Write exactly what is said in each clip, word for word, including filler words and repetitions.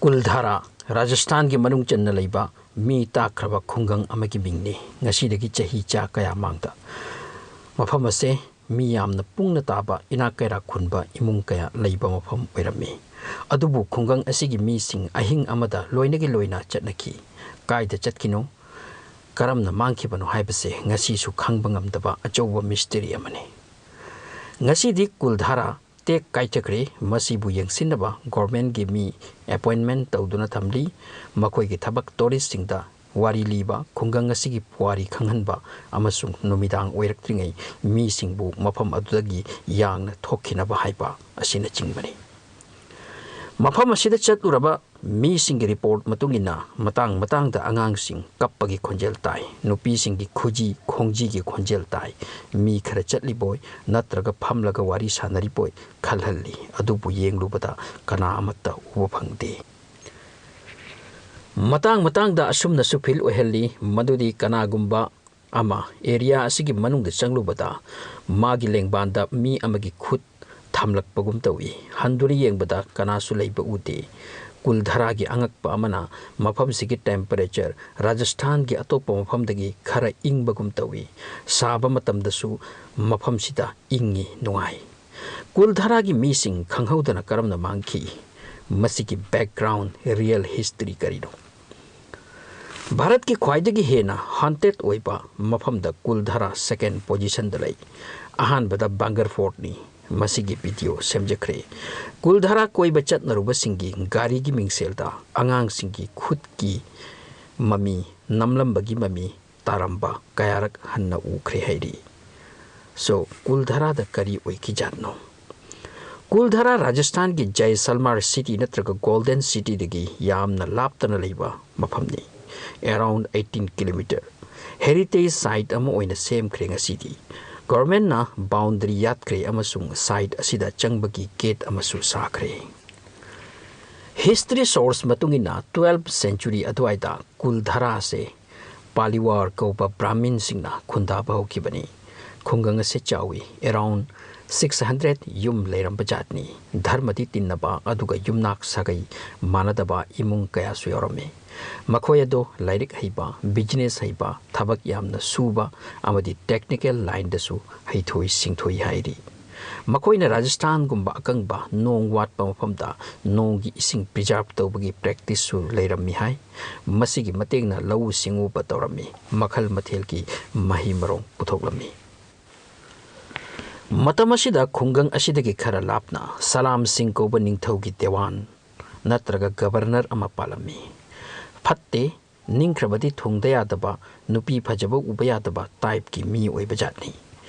ꯀꯨꯜꯙꯥꯔꯥ, ꯔꯥꯖꯁꯊꯥꯟꯒꯤ ꯃꯅꯨꯡ ꯆꯟꯅ ꯂꯩꯕ ꯃꯤ ꯇꯥꯈ꯭ꯔꯕ ꯈꯨꯡꯒꯪ ꯑꯃꯒꯤ ꯃꯤꯡꯅꯤ꯫ ꯉꯁꯤꯗꯒꯤ ꯆꯍꯤ ꯆꯥ ꯀꯌꯥ ꯃꯥꯡꯗ ꯃꯐꯝ ꯑꯁꯦ ꯃꯤ ꯌꯥꯝꯅ ꯄꯨꯡꯅ ꯇꯥꯕ, ꯏꯅꯥꯛ ꯀꯩꯔꯥꯛ ꯈꯨꯟꯕ ꯏꯃꯨꯡ ꯀꯌꯥ ꯂꯩꯕ ꯃꯐꯝ ꯑꯣꯏꯔꯝꯃꯤ꯫ ꯑꯗꯨꯕꯨ ꯈꯨꯡꯒꯪ ꯑꯁꯤꯒꯤ ꯃꯤꯁꯤꯡ ꯑꯍꯤꯡ ꯑꯃꯗ ꯂꯣꯏꯅꯒꯤ ꯂꯣꯏꯅ ꯆꯠꯅꯈꯤ꯫ ꯀꯥꯏꯗ ꯆꯠꯈꯤꯅꯣ, ꯀꯔꯝꯅ ꯃꯥꯡꯈꯤꯕꯅꯣ ꯍꯥꯏꯕꯁꯦ ꯉꯁꯤꯁꯨ ꯈꯪꯕ ꯉꯝꯗꯕ ꯑꯆꯧꯕ ꯃꯤꯁꯇꯔꯤ ꯑꯃꯅꯤ꯫ ꯉꯁꯤꯗꯤ ꯀꯨꯜꯙꯥꯔꯥ ꯇꯦꯛ ꯀꯥꯏꯊꯈ꯭ꯔꯦ꯫ ꯃꯁꯤꯕꯨ ꯌꯦꯡꯁꯤꯟꯅꯕ ꯒꯣꯔꯃꯦꯟꯒꯤ ꯃꯤ ꯑꯦꯄꯣꯏꯟꯃꯦꯟ ꯇꯧꯗꯨꯅ ꯊꯝꯂꯤ꯫ ꯃꯈꯣꯏꯒꯤ ꯊꯕꯛ ꯇꯨꯔꯤꯁꯁꯤꯡꯗ ꯋꯥꯔꯤ ꯂꯤꯕ, ꯈꯨꯡꯒꯪ ꯑꯁꯤꯒꯤ ꯄꯨꯋꯥꯔꯤ ꯈꯪꯍꯟꯕ ꯑꯃꯁꯨꯡ ꯅꯨꯃꯤꯗꯥꯡ ꯑꯣꯏꯔꯛꯇ꯭ꯔꯤꯉꯩ ꯃꯤꯁꯤꯡꯕꯨ ꯃꯐꯝ ꯑꯗꯨꯗꯒꯤ ꯌꯥꯡꯅ ꯊꯣꯛꯈꯤꯅꯕ ꯍꯥꯏꯕ ꯑꯁꯤꯅꯆꯤꯡꯕꯅꯤ꯫ ꯃꯐꯝ ꯑꯁꯤꯗ ꯆꯠꯂꯨꯔꯕ ꯃꯤꯁꯤꯡꯒꯤ ꯔꯤꯄꯣꯔꯠ ꯃꯇꯨꯡ ꯏꯟꯅ, ꯃꯇꯥꯡ ꯃꯇꯥꯡꯗ ꯑꯉꯥꯡꯁꯤꯡ ꯀꯞꯄꯒꯤ ꯈꯣꯟꯖꯦꯜ ꯇꯥꯏ, ꯅꯨꯄꯤꯁꯤꯡꯒꯤ ꯈꯨꯖꯤ ꯈꯣꯡꯖꯤꯒꯤ ꯈꯣꯟꯖꯦꯜ ꯇꯥꯏ, ꯃꯤ ꯈꯔ ꯆꯠꯂꯤꯕꯣꯏ ꯅꯠꯇ꯭ꯔꯒ ꯐꯝꯂꯒ ꯋꯥꯔꯤ ꯁꯥꯟꯅꯔꯤꯕꯣꯏ ꯈꯜꯍꯜꯂꯤ, ꯑꯗꯨꯕꯨ ꯌꯦꯡꯂꯨꯕꯗ ꯀꯅꯥ ꯑꯃꯠꯇ ꯎꯕ ꯐꯪꯗꯦ꯫ ꯃꯇꯥꯡ ꯃꯇꯥꯡꯗ ꯑꯁꯨꯝꯅꯁꯨ ꯐꯤꯜ ꯑꯣꯏꯍꯜꯂꯤ ꯃꯗꯨꯗꯤ ꯀꯅꯥꯒꯨꯝꯕ ꯑꯃ ꯑꯦꯔꯤꯌꯥ ꯑꯁꯤꯒꯤ ꯃꯅꯨꯡꯗ ꯆꯪꯂꯨꯕꯗ ꯃꯥꯒꯤ ꯂꯦꯡꯕꯥꯟꯗ ꯃꯤ ꯑꯃꯒꯤ ꯈꯨꯠ ꯊꯝꯂꯛꯄꯒꯨꯝ ꯇꯧꯏ꯫ ꯍꯟꯗꯨꯅ ꯌꯦꯡꯕꯗ ꯀꯅꯥꯁꯨ ꯂꯩꯕ ꯎꯗꯦ꯫ ꯀꯨꯜꯙꯔꯥꯒꯤ ꯑꯉꯛꯄ ꯑꯃꯅ, ꯃꯐꯝꯁꯤꯒꯤ ꯇꯦꯝꯄꯔꯦꯆꯔ ꯔꯥꯖꯁꯊꯥꯟꯒꯤ ꯑꯇꯣꯞꯄ ꯃꯐꯝꯗꯒꯤ ꯈꯔ ꯏꯪꯕꯒꯨꯝ ꯇꯧꯏ꯫ ꯁꯥꯕ ꯃꯇꯝꯗꯁꯨ ꯃꯐꯝꯁꯤꯗ ꯏꯪꯉꯤ, ꯅꯨꯡꯉꯥꯏ꯫ ꯀꯨꯜꯙꯔꯥꯒꯤ ꯃꯤꯁꯤꯡ ꯈꯪꯍꯧꯗꯅ ꯀꯔꯝꯅ ꯃꯥꯡꯈꯤ? ꯃꯁꯤꯒꯤ ꯕꯦꯛꯒ꯭ꯔꯥꯎꯟ, ꯔꯤꯌꯦꯜ ꯍꯤꯁꯇ꯭ꯔꯤ ꯀꯔꯤꯅꯣ? ꯚꯥꯔꯠꯀꯤ ꯈ꯭ꯋꯥꯏꯗꯒꯤ ꯍꯦꯟꯅ ꯍꯟꯇꯦꯠ ꯑꯣꯏꯕ ꯃꯐꯝꯗ ꯀꯨꯜꯙꯔꯥ ꯁꯦꯀꯦꯟ ꯄꯣꯖꯤꯁꯟꯗ ꯂꯩ꯫ ꯑꯍꯥꯟꯕꯗ ꯕꯪꯒꯔ ꯐꯣꯔꯠꯅꯤ꯫ ꯃꯁꯤꯒꯤ ꯚꯤꯗꯤꯑꯣ ꯁꯦꯝꯖꯈ꯭ꯔꯦ꯫ ꯀꯨꯜꯙꯔꯥ ꯀꯣꯏꯕ ꯆꯠꯅꯔꯨꯕꯁꯤꯡꯒꯤ ꯒꯥꯔꯤꯒꯤ ꯃꯤꯡꯁꯦꯜꯗ ꯑꯉꯥꯡꯁꯤꯡꯒꯤ ꯈꯨꯠꯀꯤ ꯃꯃꯤ ꯅꯝꯂꯝꯕꯒꯤ ꯃꯃꯤ ꯇꯥꯔꯝꯕ ꯀꯌꯥꯔꯛ ꯍꯟꯅ ꯎꯈ꯭ꯔꯦ ꯍꯥꯏꯔꯤ꯫ ꯁꯣ, ꯀꯨꯜꯙꯔꯥꯗ ꯀꯔꯤ ꯑꯣꯏꯈꯤꯖꯥꯠꯅꯣ? ꯀꯨꯜꯙꯔꯥ ꯔꯥꯖꯁꯊꯥꯟꯒꯤ ꯖꯥꯏꯁꯜꯃꯥꯔ ꯁꯤꯇꯤ ꯅꯠꯇ꯭ꯔꯒ ꯒꯣꯜꯗꯟ ꯁꯤꯇꯤꯗꯒꯤ ꯌꯥꯝꯅ ꯂꯥꯞꯇꯅ ꯂꯩꯕ ꯃꯐꯝꯅꯤ꯫ Around eighteen kilometre. Heritage site ꯑꯃ ꯑꯣꯏꯅ ꯁꯦꯝꯈ꯭ꯔꯦ ꯉꯁꯤꯗꯤ꯫ ꯒꯣꯔꯃꯦꯟꯅ ꯕꯥꯎꯟꯗꯔꯤ ꯌꯥꯠꯈ꯭ꯔꯦ ꯑꯃꯁꯨꯡ ꯁꯥꯏꯠ ꯑꯁꯤꯗ ꯆꯪꯕꯒꯤ ꯒꯦꯠ ꯑꯃꯁꯨ ꯁꯥꯈ꯭ꯔꯦ꯫ ꯍꯤꯁꯇ꯭ꯔꯤ ꯁꯣꯔꯁ ꯃꯇꯨꯡ ꯏꯟꯅ, ꯇꯨꯋꯦꯜꯐ ꯁꯦꯟꯆꯨꯔꯤ ꯑꯗꯨꯋꯥꯏꯗ ꯀꯨꯜꯙꯔꯥ ꯑꯁꯦ ꯄꯥꯂꯤꯋꯥꯔ ꯀꯧꯕ ꯕ꯭ꯔꯥꯍꯃꯤꯟꯁꯤꯡꯅ ꯈꯨꯟꯗꯥꯕ ꯍꯧꯈꯤꯕꯅꯤ꯫ ꯈꯨꯡꯒꯪ ꯑꯁꯤ ꯆꯥꯎꯏ꯫ Around six hundred ꯌꯨꯝ ꯂꯩꯔꯝꯕ ꯖꯥꯠꯅꯤ꯫ ꯙꯔꯃꯗꯤ ꯇꯤꯟꯅꯕ ꯑꯗꯨꯒ ꯌꯨꯝꯅꯥꯛ ꯁꯥꯒꯩ ꯃꯥꯟꯅꯗꯕ ꯏꯃꯨꯡ ꯀꯌꯥꯁꯨ ꯌꯥꯎꯔꯝꯃꯤ꯫ ꯃꯈꯣꯏ ꯑꯗꯨ ꯂꯥꯏꯔꯤꯛ ꯍꯩꯕ, business ꯍꯩꯕ, ꯊꯕꯛ ꯌꯥꯝꯅ ꯁꯨꯕ ꯑꯃꯗꯤ technical lineꯗꯁꯨ ꯍꯩꯊꯣꯏ ꯁꯤꯡꯊꯣꯏ ꯍꯥꯏꯔꯤ꯫ ꯃꯈꯣꯏꯅ ꯔꯥꯖꯁꯊꯥꯟꯒꯨꯝꯕ ꯑꯀꯪꯕ ꯅꯣꯡ ꯋꯥꯠꯄ ꯃꯐꯝꯗ ꯅꯣꯡꯒꯤ ꯏꯁꯤꯡ preserve ꯇꯧꯕꯒꯤ practiceꯁꯨ ꯂꯩꯔꯝꯃꯤ ꯍꯥꯏ꯫ ꯃꯁꯤꯒꯤ ꯃꯇꯦꯡꯅ ꯂꯧꯎ ꯁꯤꯡꯎꯕ ꯇꯧꯔꯝꯃꯤ, ꯃꯈꯜ ꯃꯊꯦꯜꯒꯤ ꯃꯍꯩ ꯃꯔꯣꯡ ꯄꯨꯊꯣꯛꯂꯝꯃꯤ꯫ ꯃꯇꯝ ꯑꯁꯤꯗ ꯈꯨꯡꯒꯪ ꯑꯁꯤꯗꯒꯤ ꯈꯔ ꯂꯥꯞꯅ ꯁꯂꯥꯝ ꯁꯤꯡ ꯀꯧꯕ ꯅꯤꯡꯊꯧꯒꯤ ꯗꯦꯋꯥꯟ ꯅꯠꯇ꯭ꯔꯒ governor ꯑꯃ ꯄꯥꯜꯂꯝꯃꯤ꯫ ꯐꯠꯇꯦ, ꯅꯤꯡꯈ꯭ꯔꯕꯗꯤ ꯊꯨꯡꯗ ꯌꯥꯗꯕ, ꯅꯨꯄꯤ ꯐꯖꯕ ꯎꯕ ꯌꯥꯗꯕ typeꯀꯤ ꯃꯤ ꯑꯣꯏꯕ ꯖꯥꯠꯅꯤ꯫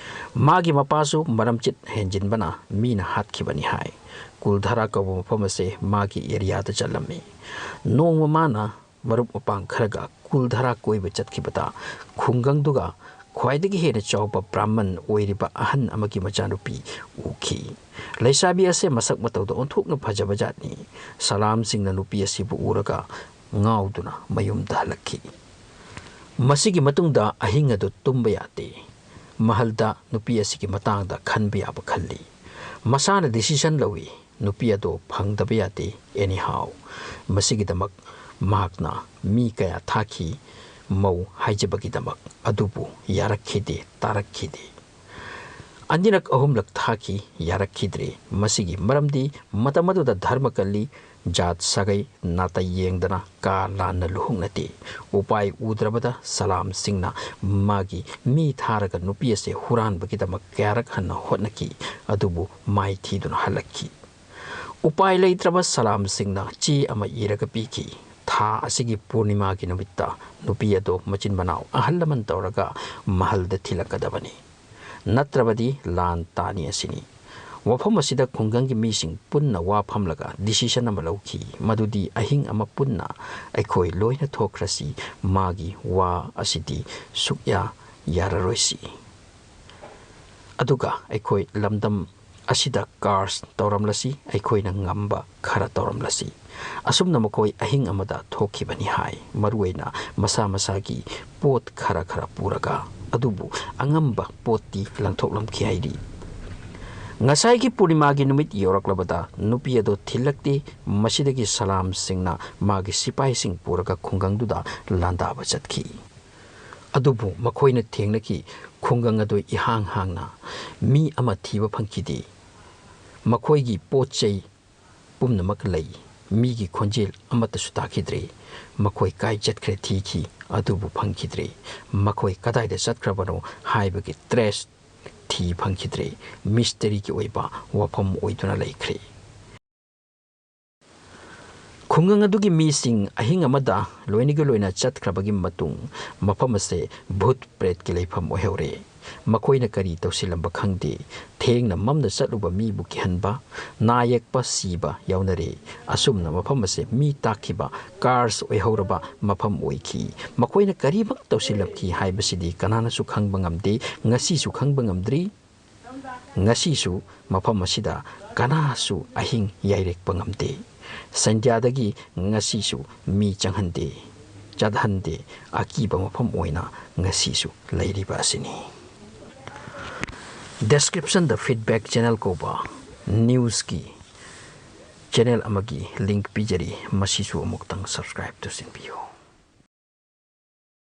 ꯃꯥꯒꯤ ꯃꯄꯥꯁꯨ ꯃꯔꯝꯆꯤꯠ ꯍꯦꯟꯖꯤꯟꯕꯅ ꯃꯤꯅ ꯍꯥꯠꯈꯤꯕꯅꯤ ꯍꯥꯏ꯫ ꯀꯨꯜꯙꯔꯥ ꯀꯧꯕ ꯃꯐꯝ ꯑꯁꯦ ꯃꯥꯒꯤ areaꯗ ꯆꯜꯂꯝꯃꯤ꯫ ꯅꯣꯡꯃ ꯃꯥꯅ ꯃꯔꯨꯞ ꯃꯄꯥꯡ ꯈꯔꯒ ꯀꯨꯜꯙꯔꯥ ꯀꯣꯏꯕ ꯆꯠꯈꯤꯕꯗ ꯈꯨꯡꯒꯪꯗꯨꯒ ꯈ꯭ꯋꯥꯏꯗꯒꯤ ꯍꯦꯟꯅ ꯆꯥꯎꯕ ꯕ꯭ꯔꯥꯍꯃꯟ ꯑꯣꯏꯔꯤꯕ ꯑꯍꯟ ꯑꯃꯒꯤ ꯃꯆꯥꯅꯨꯄꯤ ꯎꯈꯤ꯫ ꯂꯩꯁꯥꯕꯤ ꯑꯁꯦ ꯃꯁꯛ ꯃꯇꯧꯗ ꯑꯣꯟꯊꯣꯛꯅ ꯐꯖꯕ ꯖꯥꯠꯅꯤ꯫ ꯁꯂꯥꯝ ꯁꯤꯡꯅ ꯅꯨꯄꯤ ꯑꯁꯤꯕꯨ ꯎꯔꯒ ꯉꯥꯎꯗꯨꯅ ꯃꯌꯨꯝꯗ ꯍꯜꯂꯛꯈꯤ꯫ ꯃꯁꯤꯒꯤ ꯃꯇꯨꯡꯗ ꯑꯍꯤꯡ ꯑꯗꯨ ꯇꯨꯝꯕ ꯌꯥꯗꯦ꯫ ꯃꯍꯜꯗ ꯅꯨꯄꯤ ꯑꯁꯤꯒꯤ ꯃꯇꯥꯡꯗ ꯈꯟꯕ ꯌꯥꯕ ꯈꯜꯂꯤ꯫ ꯃꯁꯥꯅ decision ꯂꯧꯏ꯫ ꯅꯨꯄꯤ ꯑꯗꯨ ꯐꯪꯗꯕ ꯌꯥꯗꯦ꯫ Anyhow, ꯃꯁꯤꯒꯤꯗꯃꯛ ꯃꯍꯥꯛꯅ ꯃꯤ ꯀꯌꯥ ꯊꯥꯈꯤ, ꯃꯧ ꯍꯥꯏꯖꯕꯒꯤꯗꯃꯛ, ꯑꯗꯨꯕꯨ ꯌꯥꯔꯛꯈꯤꯗꯦ, ꯇꯥꯔꯛꯈꯤꯗꯦ꯫ ꯑꯅꯤꯔꯛ ꯑꯍꯨꯝꯂꯛ ꯊꯥꯈꯤ, ꯌꯥꯔꯛꯈꯤꯗ꯭ꯔꯦ꯫ ꯃꯁꯤꯒꯤ ꯃꯔꯝꯗꯤ ꯃꯇꯝ ꯑꯗꯨꯗ ꯙꯔꯃ ꯀꯜꯂꯤ, ꯖꯥꯠ ꯁꯥꯒꯩ ꯅꯥꯇꯩ ꯌꯦꯡꯗꯅ ꯀꯥ ꯂꯥꯟꯅ ꯂꯨꯍꯣꯡꯅꯗꯦ꯫ ꯎꯄꯥꯏ ꯎꯗ꯭ꯔꯕꯗ ꯁꯂꯥꯝ ꯁꯤꯡꯅ ꯃꯥꯒꯤ ꯃꯤ ꯊꯥꯔꯒ ꯅꯨꯄꯤ ꯑꯁꯤ ꯍꯨꯔꯥꯟꯕꯒꯤꯗꯃꯛ ꯀꯌꯥꯔꯛ ꯍꯟꯅ ꯍꯣꯠꯅꯈꯤ, ꯑꯗꯨꯕꯨ ꯃꯥꯏ ꯊꯤꯗꯨꯅ ꯍꯜꯂꯛꯈꯤ꯫ ꯎꯄꯥꯏ ꯂꯩꯇ꯭ꯔꯕ ꯁꯂꯥꯝ ꯁꯤꯡꯅ ꯆꯦ ꯑꯃ ꯏꯔꯒ ꯄꯤꯈꯤ꯫ ꯊꯥ ꯑꯁꯤꯒꯤ ꯄꯨꯔꯅꯤꯃꯥꯒꯤ ꯅꯨꯃꯤꯠꯇ ꯅꯨꯄꯤ ꯑꯗꯨ ꯃꯆꯤꯟ ꯃꯅꯥꯎ ꯑꯍꯜ ꯂꯃꯟ ꯇꯧꯔꯒ ꯃꯍꯜꯗ ꯊꯤꯜꯂꯛꯀꯗꯕꯅꯤ꯫ ꯅꯠꯇ꯭ꯔꯕꯗꯤ ꯂꯥꯟ ꯇꯥꯅꯤ ꯑꯁꯤꯅꯤ꯫ ꯋꯥꯐꯝ ꯑꯁꯤꯗ ꯈꯨꯡꯒꯪꯒꯤ ꯃꯤꯁꯤꯡ ꯄꯨꯟꯅ ꯋꯥ ꯐꯝꯂꯒ decision ꯑꯃ ꯂꯧꯈꯤ, ꯃꯗꯨꯗꯤ ꯑꯍꯤꯡ ꯑꯃ ꯄꯨꯟꯅ ꯑꯩꯈꯣꯏ ꯂꯣꯏꯅ ꯊꯣꯛꯈ꯭ꯔꯁꯤ, ꯃꯥꯒꯤ ꯋꯥ ꯑꯁꯤꯗꯤ ꯁꯨꯛꯌꯥ ꯌꯥꯔꯔꯣꯏꯁꯤ꯫ ꯑꯗꯨꯒ ꯑꯩꯈꯣꯏ ꯂꯝꯗꯝ ꯑꯁꯤꯗ curse ꯇꯧꯔꯝꯂꯁꯤ, ꯑꯩꯈꯣꯏꯅ ꯉꯝꯕ ꯈꯔ ꯇꯧꯔꯝꯂꯁꯤ꯫ ꯑꯁꯨꯝꯅ ꯃꯈꯣꯏ ꯑꯍꯤꯡ ꯑꯃꯗ ꯊꯣꯛꯈꯤꯕꯅꯤ ꯍꯥꯏ, ꯃꯔꯨꯑꯣꯏꯅ ꯃꯁꯥ ꯃꯁꯥꯒꯤ ꯄꯣꯠ ꯈꯔ ꯈꯔ ꯄꯨꯔꯒ꯫ ꯑꯗꯨꯕꯨ ꯑꯉꯝꯕ ꯄꯣꯠꯇꯤ ꯂꯪꯊꯣꯛꯂꯝꯈꯤ ꯍꯥꯏꯔꯤ꯫ ꯉꯁꯥꯏꯒꯤ ꯄꯨꯔꯅꯤꯃꯥꯒꯤ ꯅꯨꯃꯤꯠ ꯌꯧꯔꯛꯂꯕꯗ ꯅꯨꯄꯤ ꯑꯗꯨ ꯊꯤꯜꯂꯛꯇꯦ꯫ ꯃꯁꯤꯗꯒꯤ ꯁꯂꯥꯝꯁꯤꯡꯅ ꯃꯥꯒꯤ ꯁꯤꯄꯥꯏꯁꯤꯡ ꯄꯨꯔꯒ ꯈꯨꯡꯒꯪꯗꯨꯗ ꯂꯥꯟꯗꯥꯕ ꯆꯠꯈꯤ꯫ ꯑꯗꯨꯕꯨ ꯃꯈꯣꯏꯅ ꯊꯦꯡꯅꯈꯤ, ꯈꯨꯡꯒꯪ ꯑꯗꯨ ꯏꯍꯥꯡ ꯍꯥꯡꯅ꯫ ꯃꯤ ꯑꯃ ꯊꯤꯕ ꯐꯪꯈꯤꯗꯦ꯫ ꯃꯈꯣꯏꯒꯤ ꯄꯣꯠ ꯆꯩ ꯄꯨꯝꯅꯃꯛ ꯂꯩ꯫ ꯃꯤꯒꯤ ꯈꯣꯟꯖꯦꯜ ꯑꯃꯠꯇꯁꯨ ꯇꯥꯈꯤꯗ꯭ꯔꯦ꯫ ꯃꯈꯣꯏ ꯀꯥꯏ ꯆꯠꯈ꯭ꯔꯦ ꯊꯤꯈꯤ, ꯑꯗꯨꯕꯨ ꯐꯪꯈꯤꯗ꯭ꯔꯦ꯫ ꯃꯈꯣꯏ ꯀꯗꯥꯏꯗ ꯆꯠꯈ꯭ꯔꯕꯅꯣ ꯍꯥꯏꯕꯒꯤ ꯇ꯭ꯔꯦꯁ ꯊꯤ ꯐꯪꯈꯤꯗ꯭ꯔꯦ꯫ ꯃꯤꯁꯇꯔꯤꯒꯤ ꯑꯣꯏꯕ ꯋꯥꯐꯝ ꯑꯣꯏꯗꯨꯅ ꯂꯩꯈ꯭ꯔꯦ꯫ ꯈꯨꯡꯒꯪ ꯑꯗꯨꯒꯤ ꯃꯤꯁꯤꯡ ꯑꯍꯤꯡ ꯑꯃꯗ ꯂꯣꯏꯅꯒ ꯂꯣꯏꯅ ꯆꯠꯈ꯭ꯔꯕꯒꯤ ꯃꯇꯨꯡ ꯃꯐꯝ ꯑꯁꯦ ꯚꯨꯠ ꯄ꯭ꯔꯦꯠꯀꯤ ꯂꯩꯐꯝ ꯑꯣꯏꯍꯧꯔꯦ꯫ ꯃꯈꯣꯏꯅ ꯀꯔꯤ ꯇꯧꯁꯤꯜꯂꯝꯕ ꯈꯪꯗꯦ꯫ ꯊꯦꯡꯅ ꯃꯝꯅ ꯆꯠꯂꯨꯕ ꯃꯤꯕꯨ ꯀꯤꯍꯟꯕ, ꯅꯥ ꯌꯦꯛꯄ, ꯁꯤꯕ ꯌꯥꯎꯅꯔꯦ꯫ ꯑꯁꯨꯝꯅ ꯃꯐꯝ ꯑꯁꯦ ꯃꯤ ꯇꯥꯛꯈꯤꯕ, ꯀꯥꯔꯁ ꯑꯣꯏꯍꯧꯔꯕ ꯃꯐꯝ ꯑꯣꯏꯈꯤ꯫ ꯃꯈꯣꯏꯅ ꯀꯔꯤꯃꯛ ꯇꯧꯁꯤꯜꯂꯝꯈꯤ ꯍꯥꯏꯕꯁꯤꯗꯤ ꯀꯅꯥꯅꯁꯨ ꯈꯪꯕ ꯉꯝꯗꯦ, ꯉꯁꯤꯁꯨ ꯈꯪꯕ ꯉꯝꯗ꯭ꯔꯤ꯫ ꯉꯁꯤꯁꯨ ꯃꯐꯝ ꯑꯁꯤꯗ ꯀꯅꯥꯁꯨ ꯑꯍꯤꯡ ꯌꯥꯏꯔꯦꯛꯄ ꯉꯝꯗꯦ꯫ ꯁꯟꯙ꯭ꯌꯥꯗꯒꯤ ꯉꯁꯤꯁꯨ ꯃꯤ ꯆꯪꯍꯟꯗꯦ, ꯆꯠꯍꯟꯗꯦ꯫ ꯑꯀꯤꯕ ꯃꯐꯝ ꯑꯣꯏꯅ ꯉꯁꯤꯁꯨ ꯂꯩꯔꯤꯕ ꯑꯁꯤꯅꯤ꯫ ꯗꯦꯁꯀ꯭ꯔꯤꯞꯁꯟꯗ ꯐꯤꯗꯕꯦꯛ ꯆꯦꯅꯦꯜ ꯀꯧꯕ ꯅ꯭ꯌꯨꯁꯀꯤ ꯆꯦꯅꯦꯜ ꯑꯃꯒꯤ ꯂꯤꯡꯛ ꯄꯤꯖꯔꯤ, ꯃꯁꯤꯁꯨ ꯑꯃꯨꯛꯇꯪ ꯁꯕꯁꯀ꯭ꯔꯥꯏꯕ ꯇꯧꯁꯤꯟꯕꯤꯌꯨ꯫